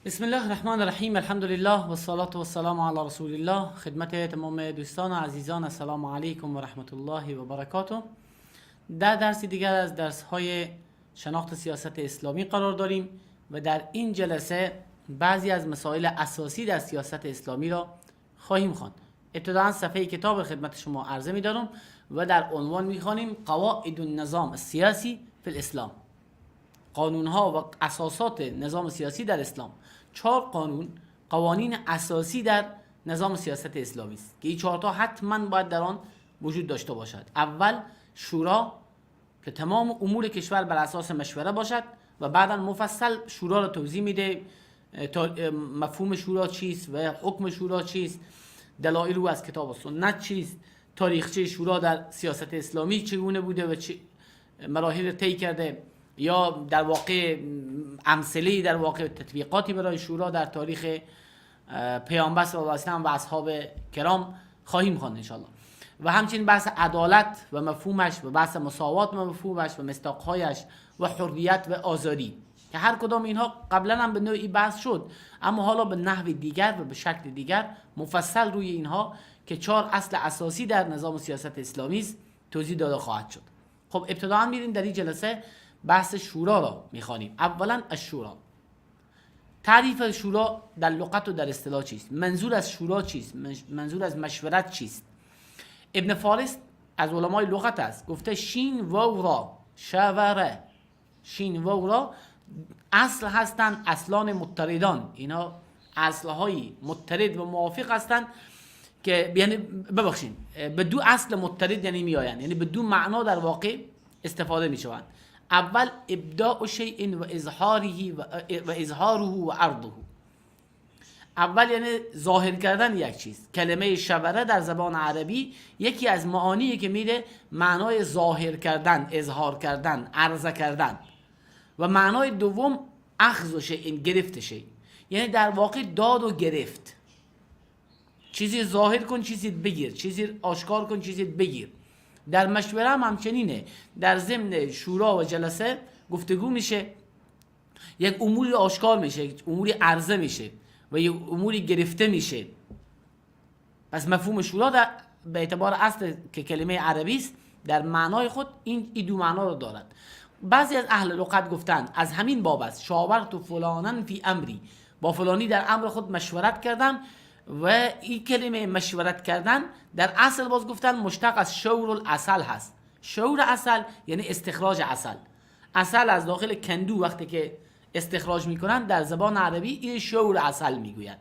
بسم الله الرحمن الرحیم. الحمد لله و الصلاة و السلام علی رسول الله. خدمت تمام دوستان و عزیزان، السلام علیکم و رحمت الله و برکاته. در درس دیگر از درس های شناخت سیاست اسلامی قرار داریم و در این جلسه بعضی از مسائل اساسی در سیاست اسلامی را خواهیم خواند. ابتداء صفحه کتاب خدمت شما عرضه می‌دارم و در عنوان می‌خوانیم قواعد النظام السیاسی فی الاسلام، قانون ها و اساسات نظام سیاسی در اسلام. 4 قانون، قوانین اساسی در نظام سیاست اسلامی است که این 4 تا حتما باید در آن وجود داشته باشد. اول شورا که تمام امور کشور بر اساس مشوره باشد و بعدا مفصل شورا را توضیح میده، تا مفهوم شورا چیست و حکم شورا چیست، دلایل او از کتاب و سنت چیست، تاریخچه شورا در سیاست اسلامی چگونه بوده و چه مراحل طی کرده، یا در واقع امثله‌ای، در واقع تطبیقاتی برای شورا در تاریخ پیامبر صلی الله علیه و سلم و اصحاب کرام خواهیم خواند انشاءالله. و همچنین بحث عدالت و مفهومش و بحث مساوات و مفهومش و مصداق‌هایش و حریت و آزادی که هر کدام اینها قبلا هم به نوعی بحث شد، اما حالا به نحو دیگر و به شکل دیگر مفصل روی اینها که 4 اصل اساسی در نظام سیاست اسلامی است توضیح داده خواهد شد. ابتداً میریم در این جلسه بحث شورا را میخوانیم. اولا الشورا، تعریف شورا در لغت و در اصطلاح چیست؟ منظور از شورا چیست؟ منظور از مشورت چیست؟ ابن فارس از علمای لغت است، گفته شین واو را، شاوره، شین واو را اصل هستند، اصلان مضطردان، اینا اصلهای مضطرد و موافق هستند که یعنی ببخشید به دو اصل مضطرد یعنی میآیند، یعنی به دو معنا در واقع استفاده میشوند. اول ابداع شیء و اظهاره و اظهاره و عرضه. اول یعنی ظاهر کردن یک چیز. کلمه شوره در زبان عربی یکی از معانی که میده معنای ظاهر کردن، اظهار کردن، عرضه کردن، و معنای دوم اخذ و شیء، گرفت شیء، یعنی در واقع داد و گرفت. چیزی ظاهر کن چیزی بگیر، چیزی آشکار کن چیزی بگیر. در مشوره هم همچنینه، در ضمن شورا و جلسه گفتگو میشه، یک اموری آشکار میشه، یک اموری عرضه میشه و یک اموری گرفته میشه. پس مفهوم شورا به اعتبار اصل که کلمه عربی است در معنای خود این دو معنا رو دارد. بعضی از اهل لغت گفتند از همین باب است، شاورت فلانا فی امری، با فلانی در امر خود مشورت کردم، و این کلمه مشورت کردن در اصل باز گفتن مشتق از شور العسل هست. شور عسل یعنی استخراج عسل، عسل از داخل کندو وقتی که استخراج میکنن در زبان عربی این شور عسل میگوید.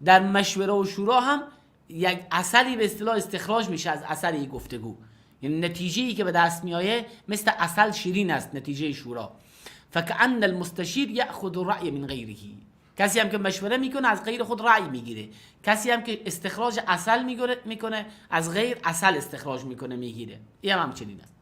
در مشوره و شورا هم یک عسلی به اصطلاح استخراج میشه از اثر این گفتگو، یعنی نتیجه‌ای که به دست میآید مثل عسل شیرین است نتیجه شورا. فکأن المستشیر یأخذ الرأی من غیره، کسی هم که مشوره میکنه از غیر خود رأی میگیره، کسی هم که استخراج عسل میکنه از غیر عسل استخراج میکنه میگیره. این هم همچنین است.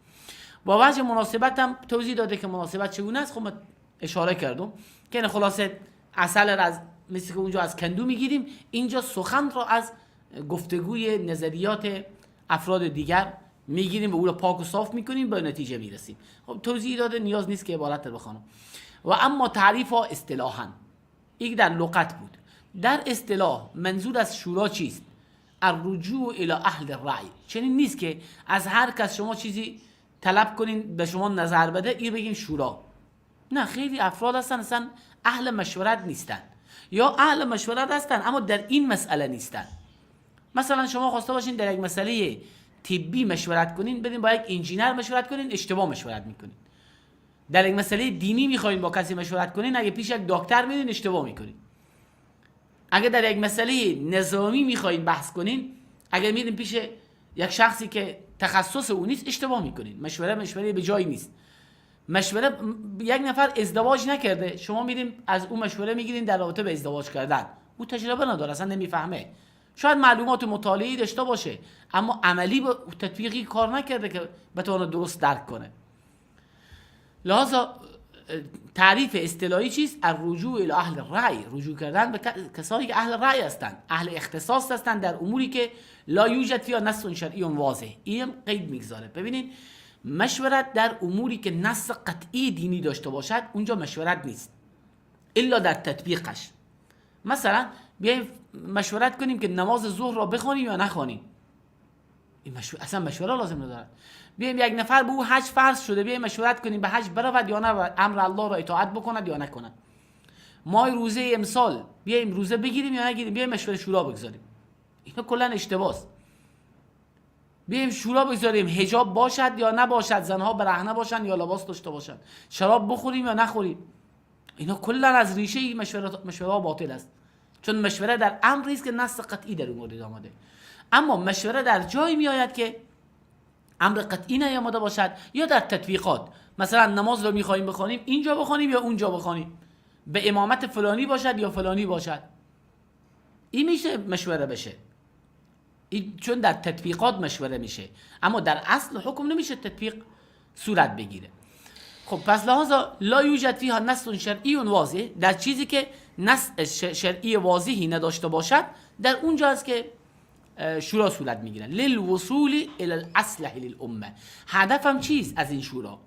با وجه مناسبت هم توضیح داده که مناسبت چگونه است. من اشاره کردم که نه خلاصه عسل را از مثل که اونجا از کندو میگیریم، اینجا سخن را از گفتگوی نظریات افراد دیگر میگیریم و او را پاک و صاف میکنیم، به نتیجه میرسیم. توضیح داده، نیاز نیست که عبارت رو بخوانم. و اما تعریف ها اصطلاحاً، این در لغت بود. در اصطلاح منظور از شورا چیست؟ الرجوع الی اهل الرأی. چنین نیست که از هر کس شما چیزی طلب کنین به شما نظر بده این بگین شورا. نه، خیلی افراد هستن اصلا اهل مشورت نیستن، یا اهل مشورت هستن اما در این مسئله نیستن. مثلا شما خواسته باشین در یک مسئله طبی مشورت کنین، برین با یک انجینر مشورت کنین، اشتباه مشورت میکنین. در یک مسئله دینی میخواین با کسی مشورت کنین، اگه پیش یک دکتر میرین اشتباه میکنین. اگه در یک مسئله نظامی میخواین بحث کنین، اگه میرین پیش یک شخصی که تخصص او نیست اشتباه میکنین. مشوره به جایی نیست. مشوره یک نفر ازدواج نکرده، شما میرین از او مشوره میگیرین در رابطه به ازدواج کردن، او تجربه نداره، اصلا نمیفهمه. شاید معلومات مطالعه‌ای داشته باشه اما عملی با تطبیقی کار نکرده که بتونه درست درک کنه. لذا تعریف اصطلاحی چیست؟ الرجوع الی اهل الرأی، رجوع کردن به کسانی که اهل رأی هستند، اهل اختصاص هستند در اموری که لا یوجد فیها نص شرعی واضح. این قید میگذاره. ببینید مشورت در اموری که نص قطعی دینی داشته باشد اونجا مشورت نیست. الا در تطبیقش. مثلا بیایم مشورت کنیم که نماز ظهر را بخوانیم یا نخوانیم، این اصلا مشوره لازم ندارد. بیایم یک نفر به او حج فرض شده، بیایم مشورت کنیم به حج برود یا نه، امر الله را اطاعت بکند یا نکند. ما روزه امسال بیایم روزه بگیریم یا نگیریم، بیایم مشوره شورا بگذاریم. اینا کلا اشتباهه. بیایم شورا بگذاریم حجاب باشد یا نباشد، زنها برهنه باشند یا لباس داشته باشند، شراب بخوریم یا نخوریم. اینا کلا از ریشه این مشوره باطل است، چون مشوره در امری است که نص قطعی در اون مورد آمده. اما مشوره در جایی می آید که امر قطعی نیامده باشد یا در تطبیقات. مثلا نماز رو میخواهیم بخوانیم، اینجا بخوانیم یا اونجا بخوانیم، به امامت فلانی باشد یا فلانی باشد، این میشه مشوره بشه، این چون در تطبیقات مشوره میشه، اما در اصل حکم نمیشه تطبیق صورت بگیره. خب پس لحاظا لا یوجد فیها نص شرعی واضح، در چیزی که نص شرعی واضحی نداشته باشد در اونجا است که شورا صورت میگیره. للوصول الی الاصلح للامه. هدفم چیست از این شورا؟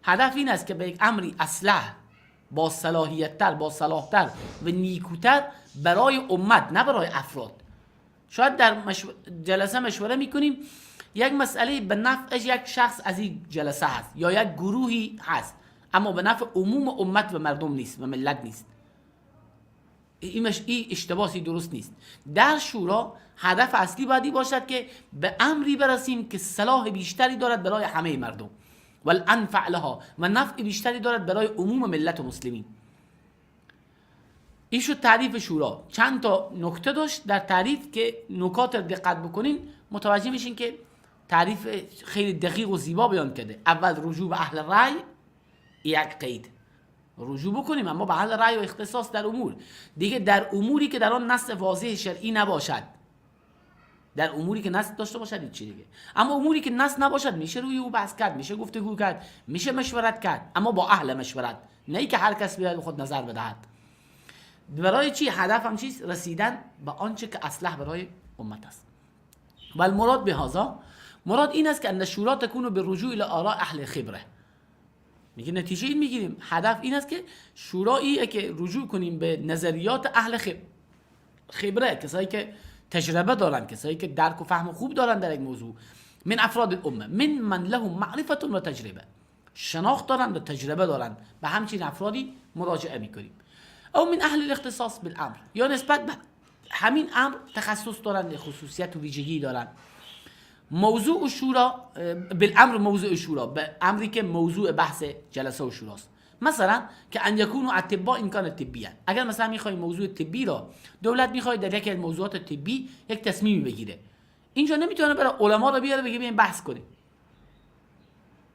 هدف این است که به یک امری اصلح، با صلاحیت‌تر، با صلاح‌تر و نیکوتر برای امت، نه برای افراد. شاید در جلسه مشوره میکنیم یک مسئله به نفع یک شخص از این جلسه هست یا یک گروهی هست، اما به نفع عموم امت و مردم نیست و ملت نیست. این اشتباهی درست نیست. در شورا هدف اصلی باید باشد که به امری برسیم که صلاح بیشتری دارد برای همه مردم، والانفع لها، و نفع بیشتری دارد برای عموم ملت و مسلمین. این شد تعریف شورا. چند تا نکته داشت در تعریف که نکات دقت بکنین متوجه میشین که تعریف خیلی دقیق و زیبا بیان کرده. اول رجوع به اهل رأی، یک قید رجوع بکنیم اما به اهل رأی و اختصاص در امور دیگه، در اموری که در آن نص واضح شرعی نباشد، در اموری که نص داشته باشد چی دیگه، اما اموری که نص نباشد میشه روی او بحث کرد، میشه گفتگو کرد، میشه مشورت کرد، اما با اهل مشورت، نه اینکه هر کس بیاد خود نظر بدهد. برای چی؟ هدف هم چیست؟ رسیدن به آنچه که اصلح برای امت است. و المراد به هذا، مراد این است که ان شورا تکون بالرجوع الی آراء اهل خبره. میگه نتیجه این میگیریم، هدف این است که شوراییه که رجوع کنیم به نظریات اهل خبره، کسایی که تجربه دارن، کسایی که درک و فهم خوب دارن در یک موضوع، من افراد الامه، من لهم معرفت و تجربه، شناخت دارن و تجربه دارن، به همچین افرادی مراجعه میکنیم. او من اهل الاختصاص بالامر، یا نسبت به همین امر تخصص دارن، خصوصیت و ویژگی دارن. موضوع شورا بالامر، موضوع شورا به امری که موضوع بحث جلسه و شوراست. مثلا که ان یکونوا اطباء ان کان طبیا، اگر مثلا میخوای موضوع طبی را دولت میخواد در یکی از موضوعات طبی یک تصمیمی بگیره، اینجا نمیتونه برای علما رو بیاره بگه بیاین بحث کنیم،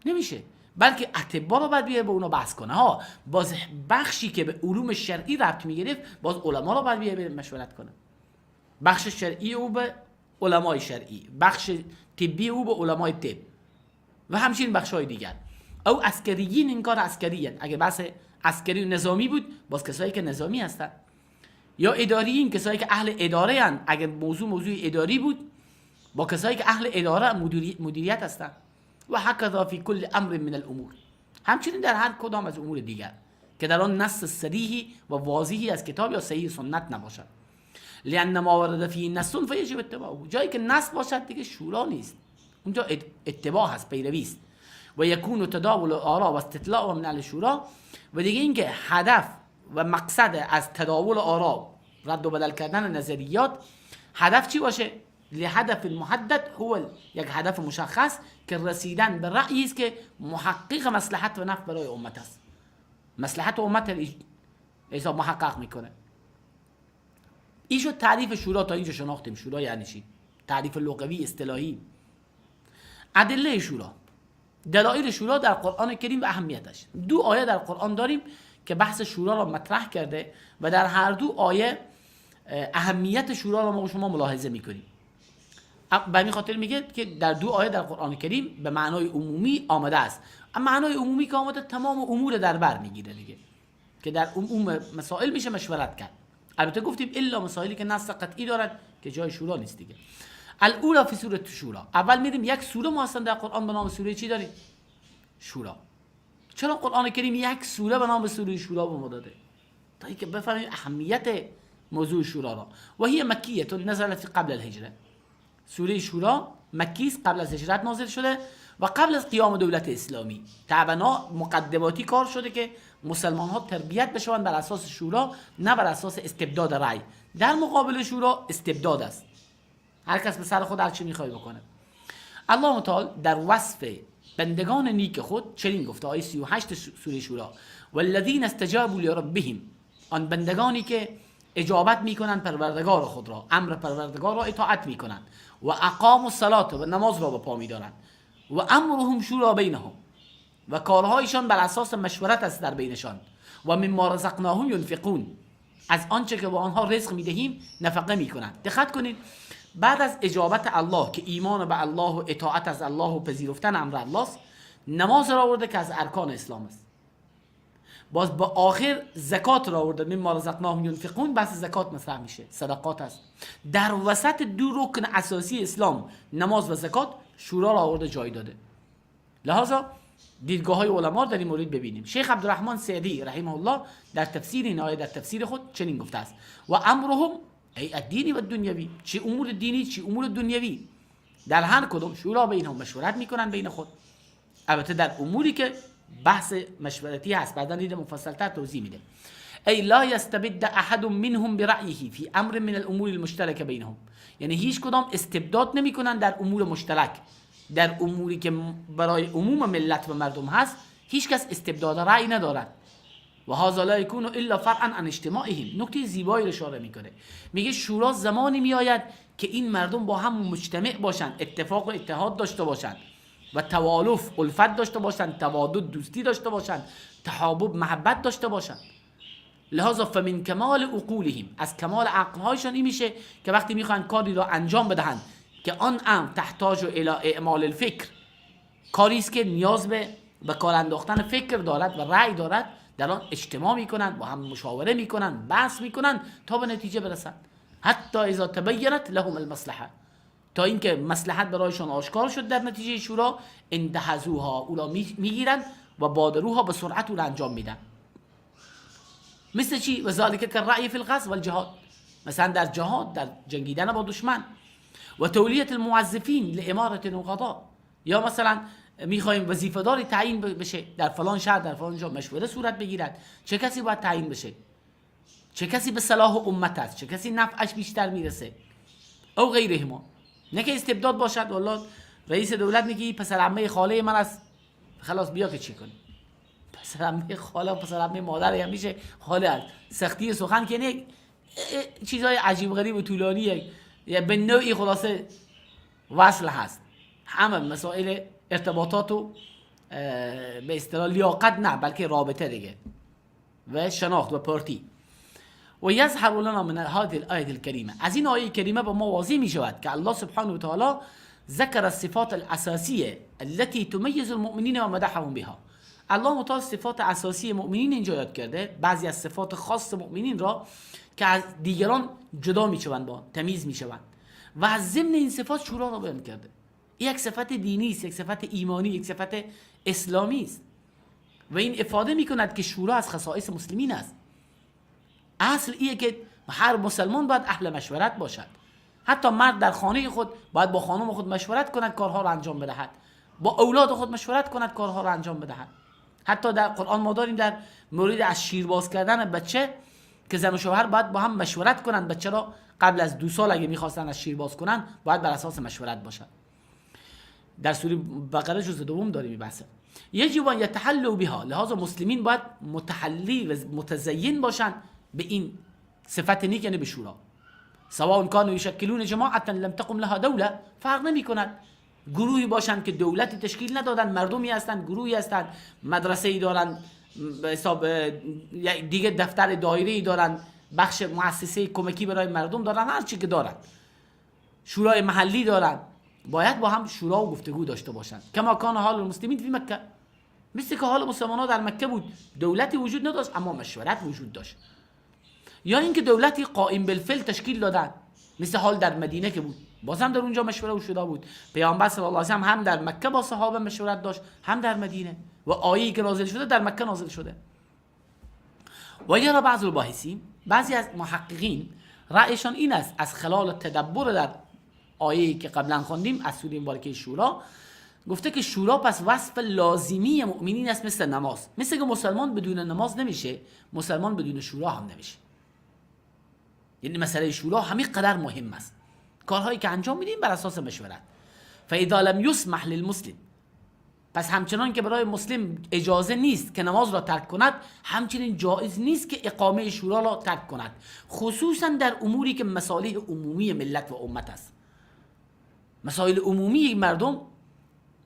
نمیشه، بلکه اطبا رو باید بیاره به اونا بحث کنه. ها باز بخشی که به علوم شرعی ربط میگرفت باز علما رو باید بیاره مشورت کنه، بخش شرعی او به علمای شرعی، بخش طبی او به علمای طب و همچنین بخش‌های دیگر. او عسکریین این کار عسکریین، اگه بحث عسکری و نظامی بود باز کسایی که نظامی هستن، یا اداریین کسایی که اهل اداره هن، اگه موضوع اداری بود با کسایی که اهل اداره مدیریت هستن. و هکذا فی کل امر من الامور، همچنین در هر کدام از امور دیگر که در آن نص صریحی و واضحی از کتاب یا صحیح سنت نباشد. لان ما ورد فیه نص فیجب اتباعه، جایی که نص باشد دیگه شورا نیست، اونجا اتباع هست، پیروی است. و یکون تداول آرا و استطلاع من اهل شورا، و دیگه اینکه هدف و مقصد از تداول آرا، رد و بدل کردن نظریات، هدف چی باشه؟ لهدف المحدد هو، یک هدف مشخص که رسیدن به رأیی است که محقق مصلحت و نفع برای امت است، مصلحت امت حساب محقق میکنه. این شد تعریف شورا. تا اینجا شناختیم شورا یعنی چی، تعریف لغوی اصطلاحی. ادله شورا، دلایل شورا در قرآن کریم و اهمیتش. دو آیه در قرآن داریم که بحث شورا را مطرح کرده و در هر دو آیه اهمیت شورا را ما شما ملاحظه میکنیم. به همین خاطر میگه که در دو آیه در قرآن کریم به معنای عمومی آمده است. اما معنای عمومی که آمده تمام امور در بر میگیره دیگه، که در عموم مسائل میشه مشورت کرد. البته گفتیم الا مسائلی که نص قطعی دارد که جای شورا نیست دیگه. الاولا فی سوره شورا. اول میریم یک سوره ما اصلا در قرآن به نام سوره چی داریم؟ شورا. چرا قرآن کریم یک سوره به نام سوره شورا به ما داده؟ تا اینکه بفهمیم اهمیت موضوع شورا را. و هي مکیه نزلت قبل الهجره. سوره شورا مکی است، قبل از هجرت نازل شده و قبل از قیام دولت اسلامی. طبعا مقدماتی کار شده که مسلمان ها تربیت بشوند بر اساس شورا، نه بر اساس استبداد رأی. در مقابل شورا استبداد است، هر کس به سر خود هر چی میخواد بکنه. الله متعال در وصف بندگان نیک خود چنین گفته، آیه 38 سوره شورا: والذین استجابوا لربهم، آن بندگانی که اجابت میکنند پروردگار خود را، امر پروردگار را اطاعت میکنند، و اقاموا الصلاه، و نماز را به پا میدارند، و امرهم شورا بینهم، و کارهایشان بر اساس مشورت است در بینشان، و مما رزقناهم ینفقون، از آنچه که به آنها رزق میدهیم نفقه میکنند. دقت کنید، بعد از اجابت الله که ایمان به الله و اطاعت از الله و پذیرفتن امر الله است، نماز را آورده که از ارکان اسلام است. باز با آخر زکات را آورده، مما رزقناهم ینفقون، بحث زکات مطرح میشه، صدقات است. در وسط دو رکن اساسی اسلام، نماز و زکات، شورا را آورده جای داده. لذا دیدگاه های علما در این مورد ببینیم. شیخ عبدالرحمن سعدی رحمه الله در تفسیر این آیه، در تفسیر خود چنین گفته است: و امرهم ای الدینی و الدنیوی، چه امور دینی چه امور دنیوی، در هر کدوم شورا بینهم، مشورت میکنن بین خود. البته در اموری که بحث مشورتی هست، بعدا دید مفصلتر توضیح میده. ای لا یستبد احد منهم برأیه فی امر من الامور المشترکه بینهم، یعنی هیچ کدام استبداد نمیکنن در امور مشترک، در اموری که برای عموم ملت و مردم هست، هیچ کس استبداد رأی ندارد. و هذا لا یکون الا فرعا عن اجتماعهم. نکته زیبایی رو اشاره میکنه، میگه شورا زمانی میآید که این مردم با هم مجتمع باشند، اتفاق و اتحاد داشته باشند و توالف الفت داشته باشند، توادد دوستی داشته باشند، تحابب محبت داشته باشند. لذا فمن کمال عقولهم، از کمال عقلهایشان این میشه که وقتی میخوان کاری را انجام بدهند که آن امر تحتاج الی اعمال الفکر، کاری است که نیاز به کار انداختن فکر دارد و رأی دارد، در آن اجتماع میکنند، با هم مشاوره میکنند، بحث میکنند تا به نتیجه برسند. حتی اذا تبینت لهم المصلحه، تا اینکه مصلحت برایشان آشکار شد در نتیجه شورا، انتهزوها، او را میگیرند و بادروها به سرعت او را انجام میدن. مثل چی؟ و ذالک کالرأی فی الغزو والجهاد، مثلا در جهاد، در جنگیدن با دشمن، و تولیت الموظفین لامارة و قضاء، یا مثلا میخوایم وظیفه داری تعیین بشه در فلان شهر، در فلان جا، مشوره صورت بگیرد، چه کسی باید تعیین بشه، چه کسی به صلاح امت است، چه کسی نفعش بیشتر میرسه، او غیرهما. نه که استبداد باشد، والله رئیس دولت میگه پسر عمه خاله من است، خلاص بیا که چی کنی، پسر عمه خاله و پسر عمه مادر هم میشه خاله است. سختی سخن که نه، چیزای عجیب غریب و طولانیه، یا به نوعی خلاصه وصل هست، همه مسائل ارتباطات و به اصطلاح لیاقت نه، بلکه رابطه دیگه و شناخت و پارتی. و یظهر لنا من هذه الآیه الکریمه، از این آیه کریمه با ما واضح می شود که الله سبحانه و تعالی ذکر الصفات الاساسیه التي تمیز المؤمنین و مدحهم بها. الله متعال صفات اساسی مؤمنین اینجا یاد کرده، بعضی از صفات خاص مؤمنین را که از دیگران جدا میشوند، با تمیز میشوند، و از ضمن این صفات شورا را بیان کرده. یک صفت دینی است، یک صفت ایمانی، یک صفت اسلامی است و این افاده میکند که شورا از خصائص مسلمین است. اصل ایه که هر مسلمان باید اهل مشورت باشد. حتی مرد در خانه خود باید با خانم خود مشورت کند، کارها را انجام بدهد، با اولاد خود مشورت کند، کارها را انجام بدهد. حتی در قرآن ما داریم در مورد از شیر باز کردن بچه که زن و شوهر باید با هم مشورت کنند، بچه را قبل از 2 سال اگه میخواستن از شیر باز کنن باید بر اساس مشورت باشد. در سوره بقره جزء دوم داریم این بحث. یجب ان یتحلوا بها، لذا مسلمین باید متحلی و متزین باشند به این صفت نیک، یعنی به شورا. سواء کانوا یشکلون جماعة لم تقم لها دوله، فرق نمی کند گروهی باشند که دولتی تشکیل ندادن، مردمی هستند، گروهی هستند، مدرسه ای دارند، به حساب دیگه دفتر دایره ای دارند، بخش مؤسسه کمکی برای مردم دارن، هر چی که دارن، شورای محلی دارن، باید با هم شورا و گفتگو داشته باشند. کما کان حال المسلمین فی مکه، مثل که حال مسلمان ها در مکه بود، دولتی وجود نداشت اما مشورت وجود داشت. یا اینکه دولتی قائم بالفعل تشکیل دادن، مثل حال در مدینه که بود، بازم در اونجا مشوره شده بود. پیامبر صلی الله علیه و هم در مکه با صحابه مشورت داشت، هم در مدینه، و آیه‌ای که نازل شده در مکه نازل شده. و یرا بعض الباحثین، بعضی از محققین رأیشان این است از خلال تدبر در آیه‌ای که قبلا خواندیم از سوره مبارکه شورا، گفته که شورا پس وصف لازمی مؤمنین است، مثل نماز. مثل که مسلمان بدون نماز نمیشه، مسلمان بدون شورا هم نمیشه. یعنی مسئله شورا همین قدر مهم است. کارهایی که انجام میدیم بر اساس مشورت. فاذا لم يسمح للمسلم، پس همچنان که برای مسلم اجازه نیست که نماز را ترک کند، همچنین جایز نیست که اقامه شورا را ترک کند، خصوصا در اموری که مصالح عمومی ملت و امت است. مسائل عمومی مردم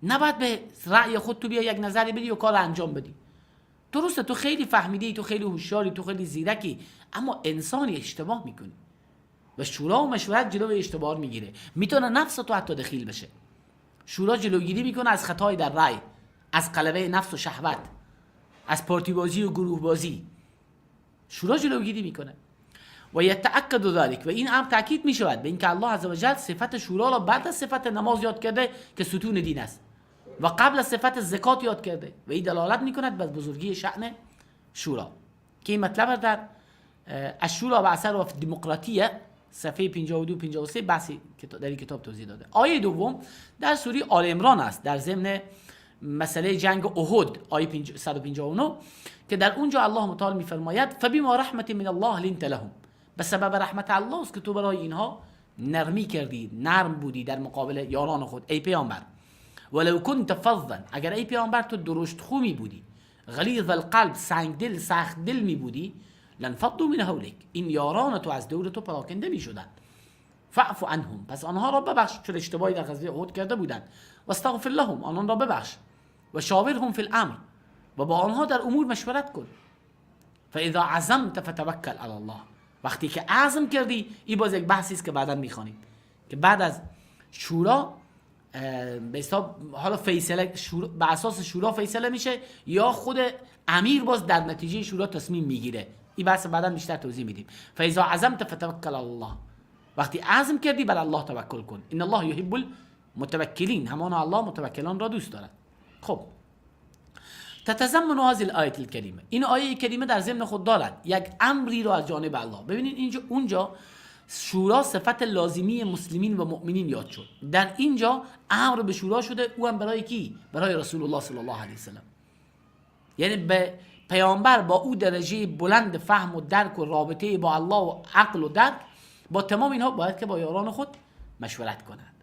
نباید به رأی خود تو بیا یک نظری بدی و کار انجام بدی. درسته تو خیلی فهمیدی، تو خیلی هوشیاری، تو خیلی زیرکی، اما انسانی اشتباه میکنی و شورا و مشورت جلوی اشتباه میگیره. میتونه نفس تو حتی دخیل بشه. شورا جلوگیری میکنه از خطای در رأی، از غلبه نفس و شهوت، از پارتی بازی و گروه بازی. شورا جلوگیری میکنه. و یتأکد ذلك، و این امر تاکید میشود به اینکه الله عزوجل صفت شورا را بعد از صفت نماز یاد کرده که ستون دین است و قبل از صفت زکات یاد کرده و این دلالت میکند بر بزرگی شأن شورا. که این مطلب در الشورا و اثر و دموکراتیه صفحه 52 53 بحثی در این کتاب توضیح داده. آیه دوم در سوره آل عمران است، در ضمن مسئله جنگ احد، آیه 159، که در اونجا الله متعال میفرماید فبما رحمت من الله لنت لهم، به سبب رحمت الله است که تو برای اینها نرمی کردی، نرم بودی در مقابل یاران خود ای پیامبر. ولو كنت فظا، اگر ای پیامبر تو درشت خو می بودی، غلیظ القلب، سنگ دل، سخت دل می بودی، لانفضوا من حولک، این یاران تو از دور تو پراکنده می شدند. فاعف عنهم، پس آنها را ببخش، چون اشتباهی در غزوه احد کرده بودند. واستغفر لهم، آنان را ببخش. و شاورهم فی الامر، و با آنها در امور مشورت کن. فاذا عزمت فتوکل علی الله، وقتی که عزم کردی، این باز یک بحثی است که بعدا میخوانیم که بعد از شورا به حساب حالا فیصله شورا، به اساس شورا فیصله میشه یا خود امیر باز در نتیجه شورا تصمیم میگیره. این بحث بعدا بیشتر توضیح میدیم. فاذا عزمت فتوکل علی الله، وقتی عزم کردی بر الله توکل کن. ان الله یحب المتوکلین، همان الله متوکلان را دوست دارد. خب تتضمن هذه الآیه الکریمه، این آیه کریمه در ضمن خود دارد یک امری را از جانب الله. ببینید اینجا اونجا شورا صفت لازمی مسلمین و مؤمنین یاد شد، در اینجا امر به شورا شده، او هم برای کی؟ برای رسول الله صلی الله علیه وسلم. یعنی به پیامبر با او درجه بلند فهم و درک و رابطه با الله و عقل و درک، با تمام اینها باید که با یاران خود مشورت کند.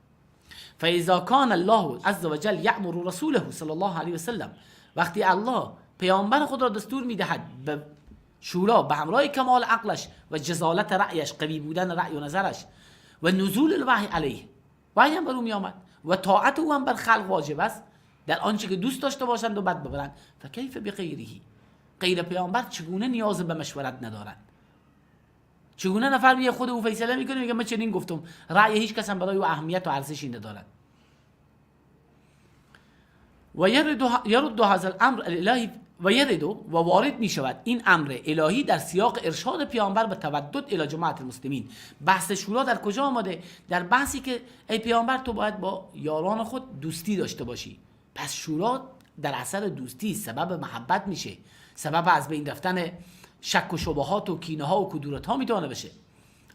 فاذا کان الله عز وجل یأمر رسوله صلی الله علیه وسلم، وقتی الله پیامبر خود را دستور میدهد به شورا به همراه کمال عقلش و جزالت رأیش، قوی بودن رأی و نظرش و نزول الوحی علیه، وحی هم بر او می آمد و طاعت او هم بر خلق واجب است در آنچه که دوست داشته باشند و بد ببرند. فکیف بغیره، غیر پیامبر چگونه نیاز به مشورت ندارد؟ چگونه نفر میه خود او فیصله میکنه میگه من چنین گفتم، رأی هیچ کس هم برای او اهمیت و ارزشی ندارد. و یرد هذا الامر الالهی، و یرد و وارد می شود این امر الهی در سیاق ارشاد پیامبر به تودد الی جماعت المسلمین. بحث شورا در کجا آمده؟ در بحثی که ای پیامبر تو باید با یاران خود دوستی داشته باشی. پس شورا در اثر دوستی سبب محبت میشه، سبب از بین رفتن شک و شبهات و کینه ها و کدورت ها میتونه بشه.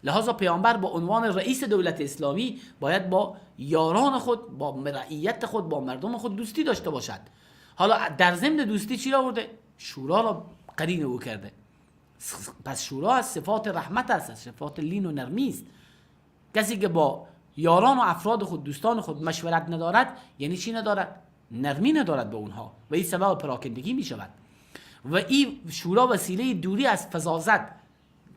لذا پیامبر با عنوان رئیس دولت اسلامی باید با یاران خود، با رعیت خود، با مردم خود دوستی داشته باشد. حالا در ضمن دوستی چی را آورده؟ شورا را قرین او کرده. پس شورا از صفات رحمت است، از صفات لین و نرمی است. کسی که با یاران و افراد خود، دوستان خود مشورت ندارد، یعنی چی ندارد؟ نرمی ندارد به اونها و این سبب پراکندگی می شود. و این شورا وسیله دوری از فظاظت،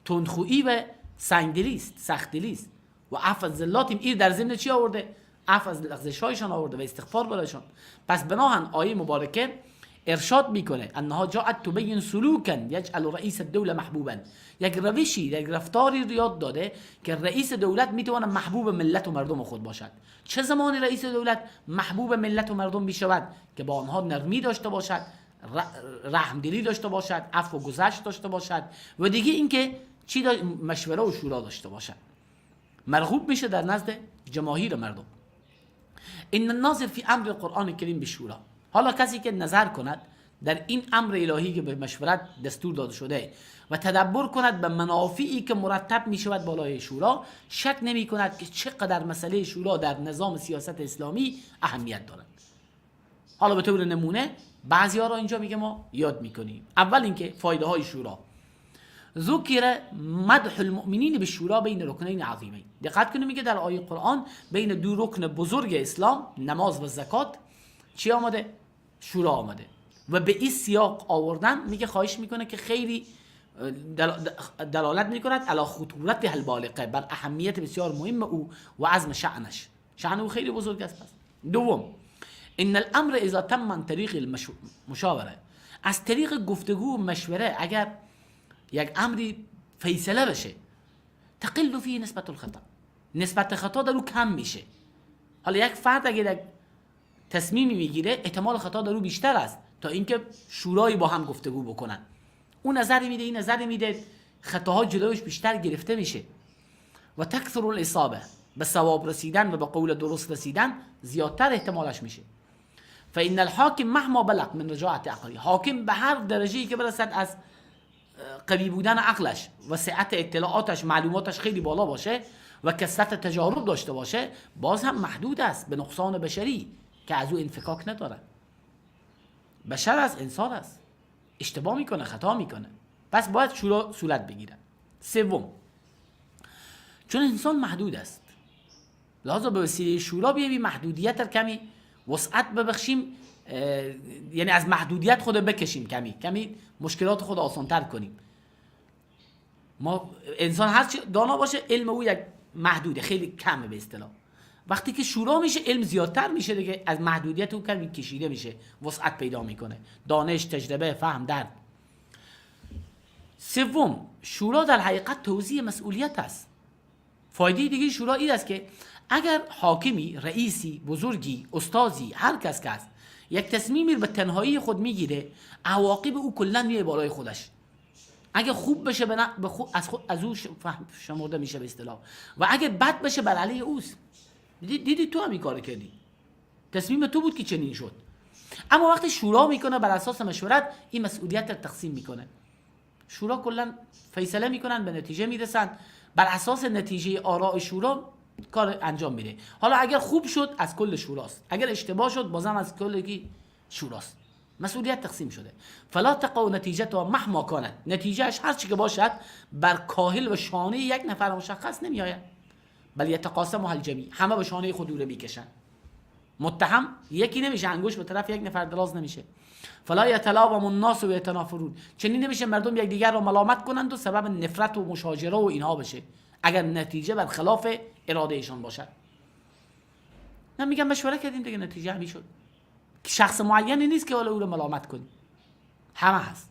تندخویی و سنگدلی است، سختدلی است. و عفو از زلات، این در ضمن چی آورده؟ عفو از لغزش‌هایشان آورده و استغفار برایشان. پس بناهن آیه مبارکه ارشاد میکنه انها جاءت تبین سلوکا یجعل رئیس الدوله محبوبا، یک روشی، یک رفتاری رو یاد داده که رئیس دولت میتونه محبوب ملت و مردم خود باشد. چه زمانی رئیس دولت محبوب ملت و مردم میشود؟ که با آنها نرمی داشته باشد، رحمدلی داشته باشد، عفو و گذشت داشته باشد و دیگه اینکه چی مشوره و شورا داشته باشد. مرغوب میشه در نزد جماهیر مردم. ان الناظر فی امر القرآن الکریم بشورا، حالا کسی که نظر کند در این امر الهی که به مشورت دستور داده شده و تدبر کند به منافعی که مرتب می شود بالای شورا، شک نمی کند که چقدر مسئله شورا در نظام سیاست اسلامی اهمیت دارد. حالا به طور نمونه بعضی ها را اینجا میگه ما یاد میکنیم. اول اینکه فایده های شورا، ذکر مدح المؤمنین بالشورا بین رکنین عظیمین. دقت کنیم، میگه در آیه قرآن بین دو رکن بزرگ اسلام، نماز و زکات، چی آمده؟ شورا آمده. و به این سیاق آوردن میگه خواهش میکنه که خیلی دلالت میکند علی خطورت البالغه، بر اهمیت بسیار مهم او و عظم شأنش. شأن او خیلی بزرگ است. پس دوم، ان الامر اذا تم من طریق المشاوره، از طریق گفتگو و مشوره اگر یک امری فیصله بشه، تقل فیه نسبت الخطا، نسبت خطا در او کم میشه. حالا یک فرد اگر یک تصمیمی میگیره احتمال خطا در او بیشتر است تا اینکه شورایی با هم گفتگو بکنن، اون نظری میده این نظری میده، خطاها جلوش بیشتر گرفته میشه. و تکثر الاصابه، به صواب رسیدن و به قول درست رسیدن زیادتر احتمالش میشه. فان الحاکم مهما بلغ من رجاعت عقلی، حاکم به هر درجه‌ای که برسد از قوی بودن عقلش و سعت اطلاعاتش، معلوماتش خیلی بالا باشه و کثرت تجارب داشته باشه، باز هم محدود است به نقصان بشری که از او انفکاک نداره. بشر است، انسان است، اشتباه میکنه، خطا میکنه، پس باید شورا صورت بگیره. سوم، چون انسان محدود است، لذا به وسیله شورا بیاییم محدودیت را کمی وسعت ببخشیم، یعنی از محدودیت خود بکشیم، کمی کمی مشکلات خود آسانتر کنیم. ما انسان هر چی دانا باشه علم او یک محدوده، خیلی کمه به اصطلاح. وقتی که شورا میشه علم زیادتر میشه دیگه، از محدودیت او کمی کشیده میشه، وسعت پیدا میکنه، دانش، تجربه، فهم، درد. سوم، شورا در حقیقت توزیع مسئولیت است. فایده دیگه شورا این است که اگر حاکمی، رئیسی، بزرگی، استادی، هر کس که است، یک تصمیمی به تنهایی خود میگیره، عواقب او کلا میه بالای خودش. اگه خوب بشه به خود از خود از او فهم شمرده میشه به اصطلاح، و اگه بد بشه بر علیه اوست. دیدی تو هم این کارو کردی، تصمیم تو بود که چنین شد. اما وقتی شورا میکنه بر اساس مشورت، این مسئولیت رو تقسیم میکنه. شورا کلا فیصله میکنن، به نتیجه میرسن، بر اساس نتیجه آراء شورا کار انجام میده. حالا اگر خوب شد از کل شوراست، اگر اشتباه شد بازم از کل شوراست. مسئولیت تقسیم شده. فلا تقع نتیجتها مهما کانت، نتیجهش هر چی که باشد بر کاهل و شانه یک نفر مشخص نمیآید، بل یتقاسمها الجمیع، همه به شانه خود او رو میکشن. متهم یکی نمیشه، انگشت به طرف یک نفر دراز نمیشه. فلا یتلاوم الناس و یتنافرون، چنین نمیشه مردم یکدیگر رو ملامت کنند و سبب نفرت و مشاجره و اینها بشه اگر نتیجه بر خلاف اراده ایشان باشد. نه میگم مشوره کردیم دیگه، نتیجه همین شد. شخص معینی نیست که حالا او رو ملامت کنیم، همه هست.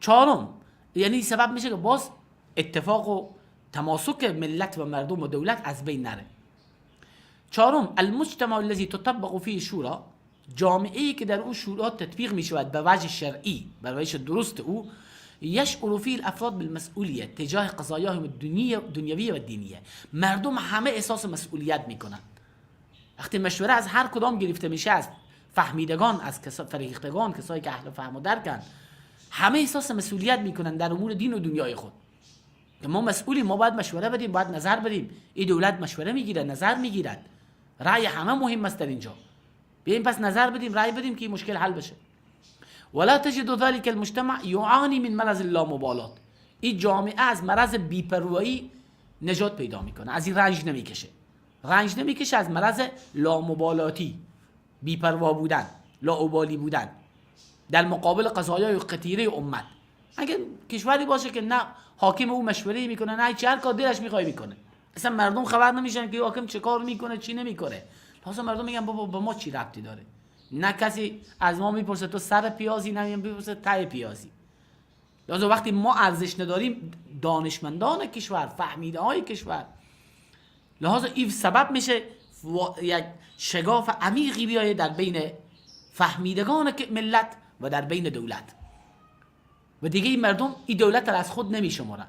چهارم، یعنی سبب میشه که باز اتفاق و تماسک ملت و مردم و دولت از بین نره. چهارم، المجتمع الذي تطبق فيه شورا، جامعه‌ای که در او شورا تطبیق میشود به وجه شرعی، به روش درست او، یشعر فيه الافراد بالمسئولیه تجاه قضایاهم الدنیویه و دینیه. مردم همه احساس مسئولیت میکنن. وقتی مشوره از هر کدام گرفته میشه، از فهمیدگان، از فرهیختگان، کسایی که اهل فهم و درکن، همه احساس مسئولیت میکنن در امور دین و دنیای خود. که ما مسئولیم، ما باید مشوره بدیم، باید نظر بدیم. این دولت مشوره میگیره، نظر میگیرد، رأی همه مهم است در اینجا. بیایم پس نظر بدیم، رأی بدیم که این مشکل حل بشه. ولا تجد ذلك المجتمع يعاني من مرض اللامبالات. این جامعه از مرض بی‌پروایی نجات پیدا میکنه، از این رنج نمیکشه، رنج نمیکشه از مرض لامبالاتی، بی‌پروا بودن، لاابالی بودن در مقابل قضایای قطیره امت. اگه کشوری باشه که نه حاکم او مشوره میکنه، نه هیچ، هر کار دلش میخواد میکنه، اصلا مردم خبر نمیشن که حاکم چه کار میکنه چی نمیکنه. لازم مردم میگن بابا با ما چی ربطی داره، نه کسی از ما میپرسه تو سر پیازی، نه میپرسه ته پیازی. لازم وقتی ما ارزش نداریم، دانشمندان کشور، فهمیده های کشور، لحاظ این سبب میشه یک شگاف عمیقی بیاید در بین فهمیدگان ملت و در بین دولت. و دیگه این مردم این دولت را از خود نمیشمارن.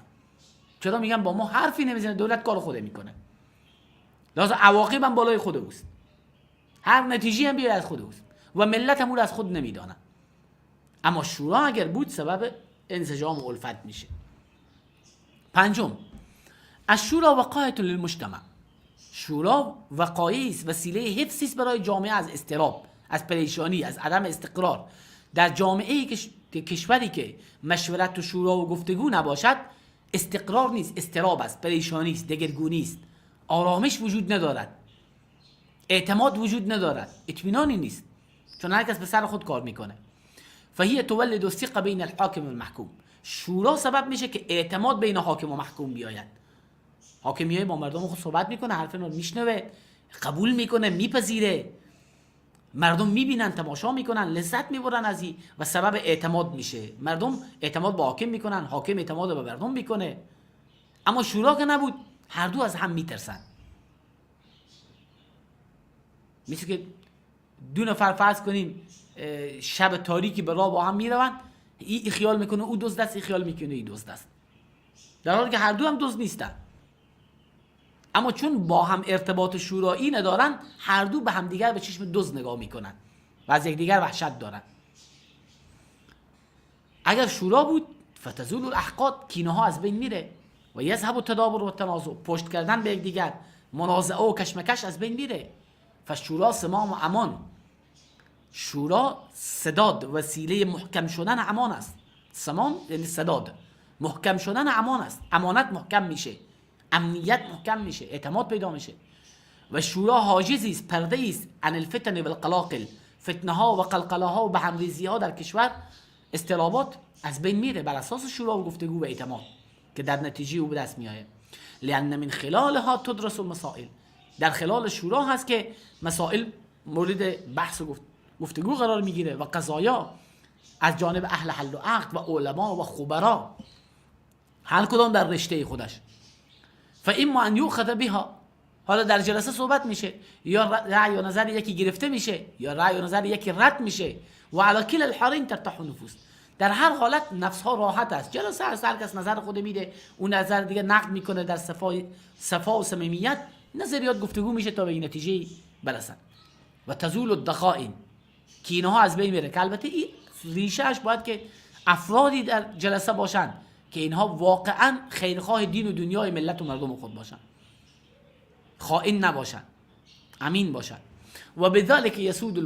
چرا میگن با ما حرفی نمیزنه، دولت کار خوده میکنه. لحاظ عواقب هم بالای خود اوست، هر نتیجه هم بیاید از خود اوست و ملت هم او را از خود نمیدانن. اما شورا اگر بود سبب انسجام و الفت میشه. پنجم، الشورا وقایة للمجتمع. شورا وقایعی است، وسیله حفظی است برای جامعه از اضطراب، از پریشانی، از عدم استقرار. در جامعه‌ای که کشوری که مشورت و شورا و گفتگو نباشد، استقرار نیست، اضطراب است، پریشانی است، دگرگونی است، آرامش وجود ندارد، اعتماد وجود ندارد، اطمینانی نیست، چون هر کس به سر خود کار میکنه. فهي تولد الثقة بین الحاکم و المحکوم. شورا سبب میشه که اعتماد بین حاکم و محکوم بیاید. حاکم میاد با مردم خود صحبت میکنه، حرف اینا رو میشنوه، قبول میکنه، میپذیره، مردم میبینن، تماشا میکنن، لذت میبرن از این و سبب اعتماد میشه. مردم اعتماد با حاکم میکنن، حاکم اعتماد به مردم میکنه. اما شورا که نبود، هر دو از هم میترسن. مثل که دو نفر فرض کنیم شب تاریکی به راه با هم میروند، ای خیال میکنه او دزد است، ای خیال میکنه ای دزد است، در حالی که هر دو هم دزد نیستن، اما چون با هم ارتباط شورایی ندارن، هر دو به همدیگر به چشم دزد نگاه میکنن و از یکدیگر وحشت دارن. اگر شورا بود، فتزول الاحقاد، کینه ها از بین میره، و یذهب التدابر و التنازع، پشت کردن به یکدیگر، منازعه و کشمکش از بین میره. فشورا صمام و امان. شورا سداد، وسیله محکم شدن امان است. صمام یعنی سداد، محکم شدن امان است. امانت محکم میشه، امنیت محکم میشه، اعتماد پیدا میشه. و شورا حاجزی است، پرده است عن الفتن و القلاقل، فتنه ها و قلقله ها و به همریزی ها در کشور، اضطرابات از بین میره بر اساس شورا و گفتگو و اعتماد که در نتیجه او به دست میآید. لان من خلالها تدرس المسائل، در خلال شورا هست که مسائل مورد بحث و گفتگو قرار میگیره و قضایا از جانب اهل حل و عقد و علما و خبرا، هر کدام در رشته خودش. فاما ان یؤخذ بها، حالا در جلسه صحبت میشه، یا رأی و نظر یکی گرفته میشه یا رأی و نظر یکی رد میشه. و علی کلا الحالین ترتاح النفوس، در هر حالت نفس ها راحت است. جلسه است، هر کس نظر خود میده، اون نظر دیگه نقد میکنه، در صفا و صمیمیت نظریات گفتگو میشه تا به این نتیجه برسن. و تزول الدخائن، کینه ها از بین میره، که البته این ریشه اش باید که افرادی در جلسه باشن که اینها واقعا خیرخواه دین و دنیای ملت و مردم خود باشن، خائن نباشن، امین باشن. و بذلك یسود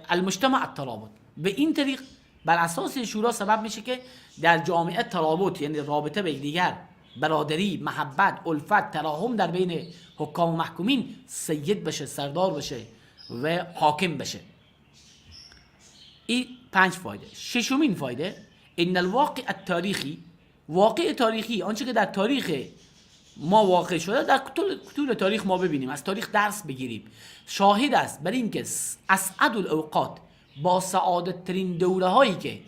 المجتمع الترابط. به این طریق بر اساس شورا سبب میشه که در جامعه ترابط، یعنی رابطه به یکدیگر، برادری، محبت، الفت، تراحم در بین حکام و محکومین سید بشه، سردار بشه و حاکم بشه. این 5 فایده. ششمین فایده، ان الواقع التاریخی، واقع تاریخی، آنچه که در تاریخ ما واقع شده، در طول تاریخ ما ببینیم، از تاریخ درس بگیریم، شاهد است بر اینکه اسعد الاوقات، با سعادت ترین دوره هایی که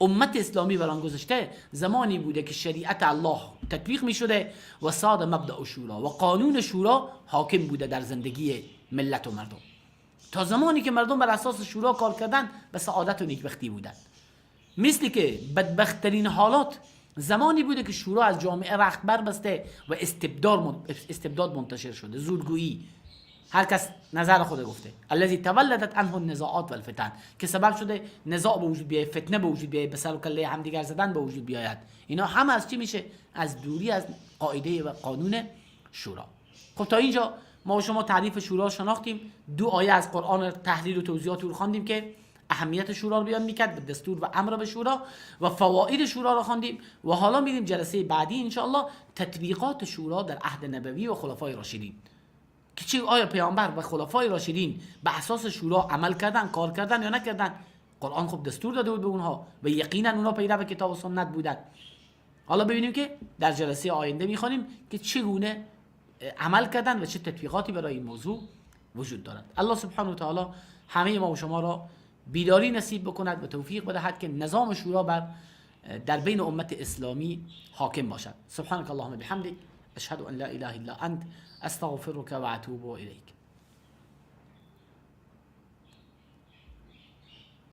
امت اسلامی بر آن گذاشته، زمانی بوده که شریعت الله تطبیق می شده و ساد مبدأ شورا و قانون شورا حاکم بوده در زندگی ملت و مردم. تا زمانی که مردم بر اساس شورا کار کردن، به سعادت و نیکبختی بودند. مثلی که بدبختترین حالات زمانی بوده که شورا از جامعه رخت بربسته و استبداد منتشر شده، زورگویی، هر کس نظر خود گفته، الذی تولدت عنه النزاعات والفتن، که سبب شده نزاع به وجود بیاید، فتنه به وجود بیاید، به سر و کله همدیگر زدن به وجود بیاید. اینا هم از چی میشه؟ از دوری از قاعده و قانون شورا. تا اینجا ما و شما تعریف شورا شناختیم، 2 آیه از قرآن تحلیل و توضیحات رو خواندیم که اهمیت شورا رو بیان میکرد، به دستور و امر به شورا و فواید شورا رو خواندیم. و حالا میریم جلسه بعدی انشاءالله تطبیقات شورا در عهد نبوی و خلفای راشدین، که چه آیا پیامبر و خلفای راشدین به اساس شورا عمل کردن، کار کردن یا نکردن. قرآن دستور داده بود به اونها و یقینا اونها پیرو کتاب و سنت بودن. حالا ببینیم که در جلسه آینده میخوانیم که چگونه عمل کردن و چه تطبیقاتی برای این موضوع وجود دارد. الله سبحانه و تعالی همه ما و شما را بیداری نصیب بکند و توفیق بدهد که نظام شورا در بین امت اسلامی حاکم باشد. سبحانك اللهم بحمدك، اشهد ان لا اله الا انت، استغفرك و اتوب الیک.